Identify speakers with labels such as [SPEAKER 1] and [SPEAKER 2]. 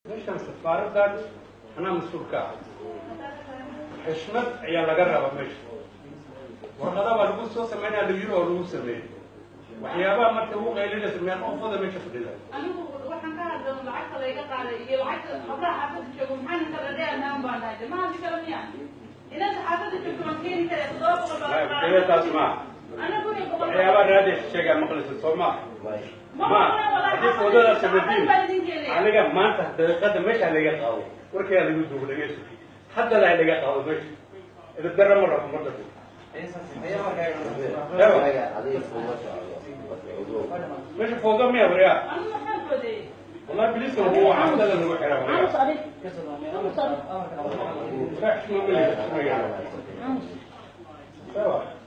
[SPEAKER 1] Meeshaan safaaradan anaa mas-uul ka ah, xishmad ayaa laga rabaa. Meesha warqada baa lagu soo sameynaya, la yiri oo lagu sameeyey waxyaabaha marka ugu qaylinaysa meel qofooda meesha fadhida.
[SPEAKER 2] Anigu waxaan ka hadla lacagta layga qaaday iyo lacagta habraha xaafadda joogo. Maxaan kala dheernaan baan dhahay, ma hadli karo miya? Inanta xaafadda joogto waan keeni kara, 700 baa la qaaday.
[SPEAKER 1] Taas maaha.
[SPEAKER 2] Ana 1100.
[SPEAKER 1] Waxyaabaha raadiya sheegaa maqlaysa soo maaha?
[SPEAKER 2] Ma
[SPEAKER 1] ma
[SPEAKER 2] maqlaan.
[SPEAKER 1] Haddii foodada sabadiin
[SPEAKER 2] baan idin keenaya.
[SPEAKER 1] Aniga maanta daqiiqada meesha laga qaado, warkaa lagu duugo dhageyso, haddana laga qaado meesha idabdara ma rabo mar dambe. Meesha foodo miya waryaa?
[SPEAKER 2] Anigu maxaan foodeeyey?
[SPEAKER 1] Wallahi biliska lagu waca, hadada lagu xiraa waryaa. Xishma ma lihi, xishma.